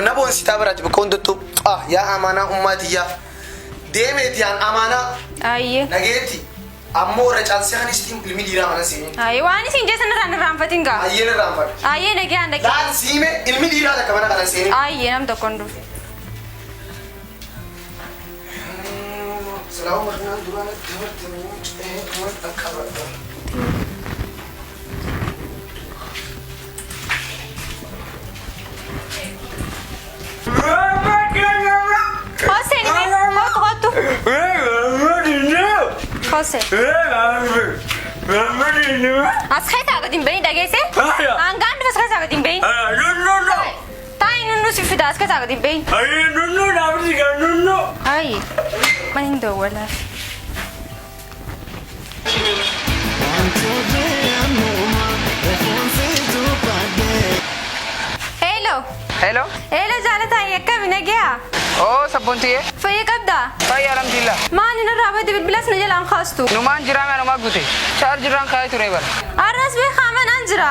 Na boonsitaa baraati bakka hundattuu. Ah yaa amaanaa ummaa tiyyaa. Deemeeti yaan amaanaa. Ayyee. Nageetti. Ammoo irra caalsee kan isitiin ilmi dhiiraa mana seenin. Ayyee waan isin jeessan irraan irraanfatin gaa. Ayyeen irraanfadha. Ayyee nagayaan dhaqee. Laal siime ilmi dhiiraa takka mana kana seenin. Ayyee nam tokko hin dhufu. Silaa makinaan duraan dabarte moo ce'ee tuman dhaqqabadha. Hoseen kottu kottu. Hoseen. As keessaa gadi hin bahin dhageesse? Hangaan dhufe as keessaa gadi hin bahin. Taa'i nunnu si fida as keessaa gadi hin bahin. Ayi. Mana hin dawwalaaf. Hello. Hello. Hello jaalataa akkami nagayaa? Oo sabboontiyyee. Fayya qabdaa? Fayyaa alhamdulillah. Maali narraa badde bilbilas na jalaan kaastu? Numaan jiraa mi anumaa gute. Chaarjirraan kaa'ee ture bara. Arras beekaa manaan jira.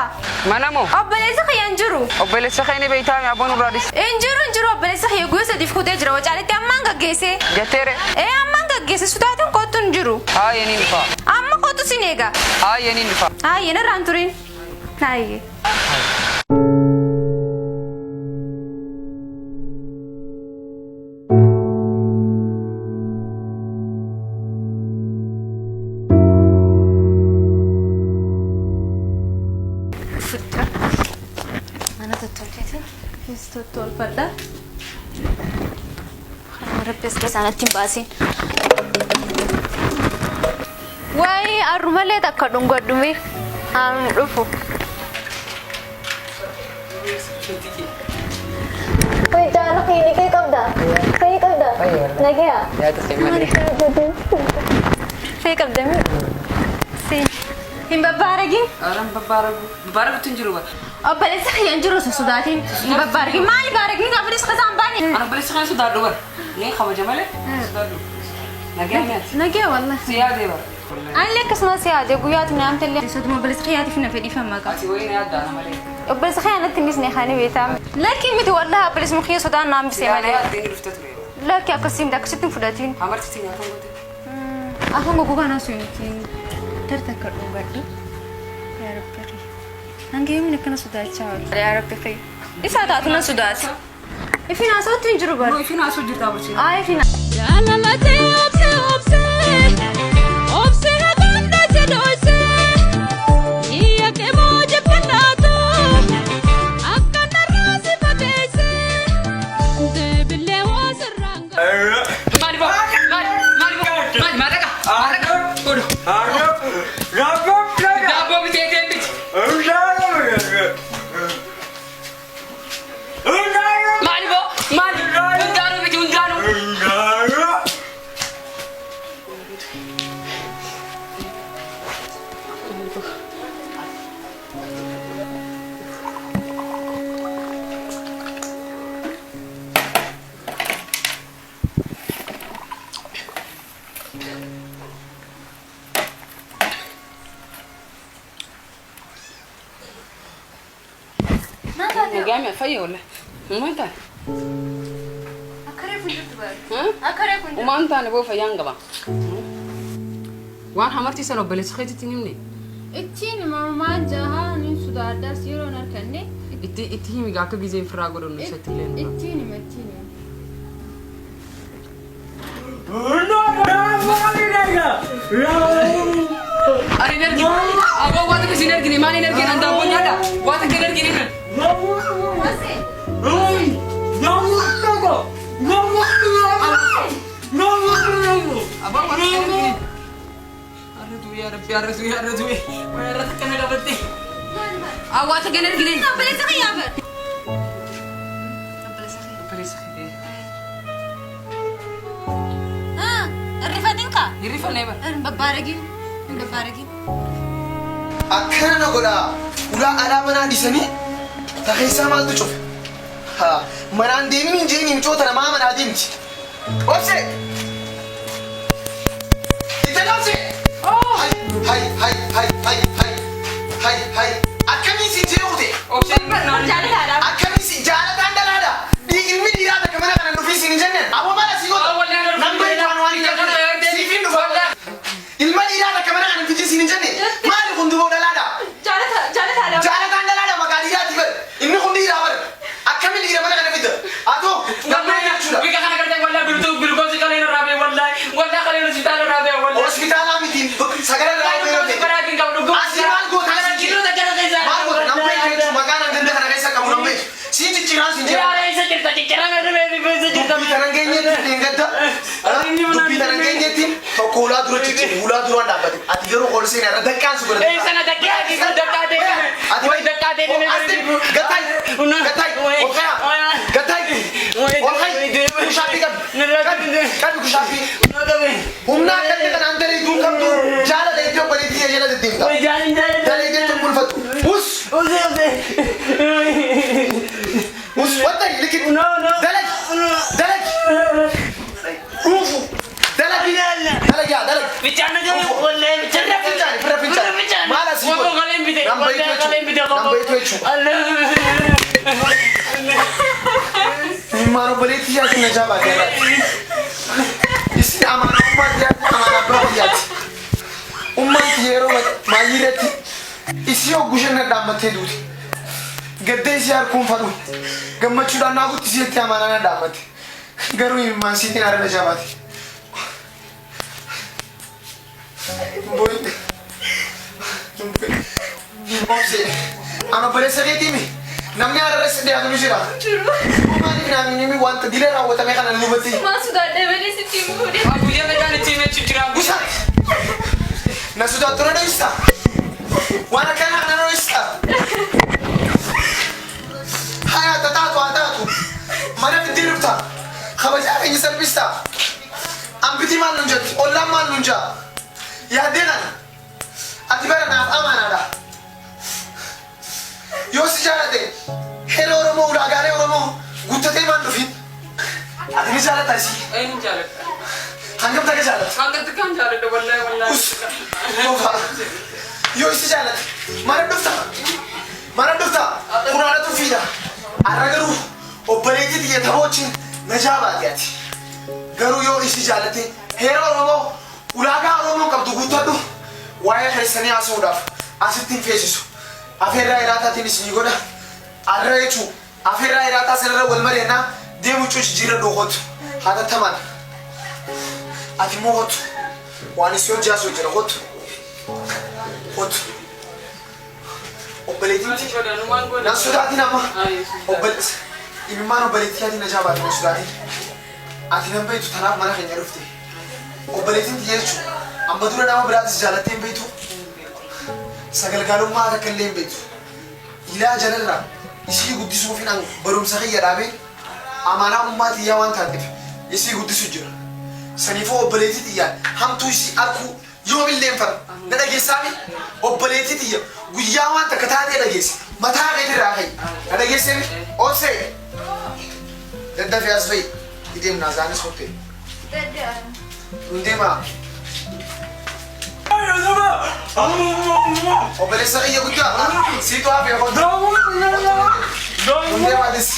Mana moo? Obboleessi kiyya hin jiru. Obboleessa kee ni beektaa mi abboon nurraa dhis. Hin jiru hin jiru obboleessi kiyya guyyaa sadiif kutee jira wacaaletti ammaan gaggeesse. Jetteere. Ee ammaan gaggeesse sodaatiin kottu hin jiru. Haayee niin dhufa. Amma kottu sin eega. Haayee niin dhufa. Haayee narraa hin turin. Haayee. Fudhaa. Mana tottolcheetiin keessa tottolfadha. Kanuma rabbi as keessaa natti hin baasin. Waayee arrumalee takka dhungadhume haan dhufu. Wai jaala kee kee qabda. Kee qabda. Nagaya. Yaada kee malee. Kee qabda mi? Seen. Hin babbaaragin. Aran babbaaragu. Babbaaragutti hin jiru bara. Obboleessa kiyya hin jiru osoo sodaatin. Hin babbaaragin. Maali baaragin gaafa dhis kasaan baane. Ana obboleessa kana sodaadhu bara. Ni kabaja malee sodaadhu. Nagaa mi'aati. Nagaya wallahi. Si yaadee bara. Anillee akkasumas yaade guyyaatu na amtallee. Soduma obboleessa kiyyaatiif na fedhiifama qaba. Ati wayii na yaaddaa ana malee. Obboleessa kiyya natti hin dhisne kaani beektaa. Lakki miti wallahi obboleessuma kiyya sodaan na hambise Yaada malee. yaaddee ni dhufte ture. Lakki akkasii miti akkasitti hin fudhatiin. Hamarti si nyaata goote. Afaan gogaa kanaa sun miti. Tarta akka dhungadhu. Yaa Rabbi kiyya. Hanga yoomiin akkana sodaachaa oolu. Yaa Rabbi kiyya. Isaa taatu na sodaata. Ifin haasawatti hin jiru bara. Noo ifin haasoo jirtaa bulchee. Aa ifin. Jaalalate obse obse obse hagam dhase dhoyse iyya kemoo jibbannaatu akka narraa si fageesse deebillee waa sirraan Maali boo? Maali? Maali boo? Maali? Maallaqa? Maallaqa? Godhu. Daabboo bitee deem biti. Maali boo? Maali? Hundaanuu biti hundaanuu. Nagaa mi'a fayya walla. Uumaan taane. Akka reefu hin jirtu bara. Akka reefu hin jirtu. Uumaan taane boo fayyaan qaba. Waan hamartii sana obboleessa keetitti hin himne. Ittiin mormaan jahaa ni sodaadhaas yeroo hin arganne. Itti itti himi akka gizeen firraa godhannu isatti illee nurra. Ittiin hima ittiin hima. Ani hin argine. Aboo waan tokko isin argine maal hin argine an daabboo nyaadha. Waan tokko hin argine. Aboo waan tokko hin argine. Arra du'e yaa Rabbi arra du'e arra du'e. Waan irra takka na qabatte. Waan tokko hin argine. Obboleessa kiyyaa bara. Obboleessa kiyya. Obboleessa kiyya. Irrifatin kaa. Hin rifannee bara. Hin babbaaragin. Hin babbaaragin. Akkana na godhaa ulaa alaa manaa dhisanii ta keessaa maaltu cufe? Haa manaan deemin hin jeeni micoota namaa manaa deemti. Obse! Intala obse! Hay hay hay hay hay hay hay hay akkamiin si jee kute? Obseen barnaan. Jaalataadha. Akkamiin si jaalataan dhalaadha? Dhiigi Ciccirame dhufee bifeessa jirta. Dubbii tanan geenyetti dheengadda. Dubbii tanan geenyetti tokko ulaa dura ciccire ulaa duraan dhaabbate. Ati garuu ol seenaa irra daqqaan si godhate. Ee sana daqqee ati kun daqqaa ta'e dhime. Ati Way daqqaa ta'e dhime. Asti gatai gatai ol kaya gatai ol kai kushaafi qabi qabi kushaafi. Humna akkatti kanaan dalee duun qabdu jaala dheettee obboleettii jala deddeemta. Dalee jechuun bulfattu. Us us wanta likit. No, no. Dalag dalag dhuufu dalag dalag yaa dalag. Firra fincaani firra fincaani. Maal asii godhu? Nan bayitu jechuudha. Nan bayitu jechuudha. Immaan obboleettii yaatiin na jabaate irraati. Isin amaana ummaa xiyyaatti amaana abbaa xiyyaatti. Ummaan xiyya yeroo maayii irratti isii hogguu na dhaammattee duute. Gaddee isii harkuun fadhu. Gammachuudhaan naa gutti isiitti amaanaa na dhaammatte. Garuu immaan siitiin haara na jabaate. Booyi. Obse. Ana obboleessa keetiimi. Namni haara irratti dhiyaatu ni jira. Maaliif namni wanta dila raawwatame kana nu hubatti? Maa sodaadhe malee sitti himuu fedhe. Gusa! Na sodaattu na dho'ista. Waan akkanaa kana na dho'ista. Haya tataatu haa taatu. Mana fiddee dhufta. Kabajaa keenya salphista. Ambitii maal nun jetti? Ollaan maal nun jaa? Yaaddee kana. Ati bara naaf amaanaadha. Yoo si jaalate heera Oromoo ulaagaalee Oromoo guuttatee maal dhufin? Ati ni jaalatta isii. Hangam takka jaalatta? Us! Tofa! Yoo isi jaalate mana dhufta? Mana dhufta? Kunaanatu fiida. Arra garuu obboleettii xiyya taphoochin na jaabaate ati. Garuu yoo isi jaalate heera Oromoo ulaagaa Oromoo qabdu guuttadhu waa'ee keessanii haasa'uudhaaf asitti hin feesisu. Afeerraa hiraataatiin isinii godha. Arra jechuu afeerraa hiraataa sanarra wal mari'annaa deemu cuuci jijjiirra dhooqotu. Hatattamaan. Ati immoo kottu. Waan isii hojii asoo jira kottu. Kottu. Obboleettiin nan sodaatin amma. Obboleessi. Imimmaan obboleettii ati na jaabaate nan sodaatin. Ati nan beektu tanaaf mana keenya dhufte. Obboleettiin tiyya jechuun amma dura nama biraatis jaalattee hin beektu. Sagalgaalummaa takka illee hin beektu. Ilaa jalarraa isii guddisuufin an barumsa kiyya dhaabee amaanaa ummaa tiyyaa waan taateef isii guddisu jira. Saniifuu obboleettii tiyyaan hamtuu isii arkuu yoomillee hin fedhu. Na dhageessaami? Obboleettii tiyya guyyaa waan takka taatee dhageesse mataa keetirraa ka'i. Na dhageesseemi? Obsee! Daddafii as ba'i. Ideemnaa isaanis kottee. Nun deemaa. Obboleessa kiyya guddaa siitu hafee kottu. Nun deemaa atis.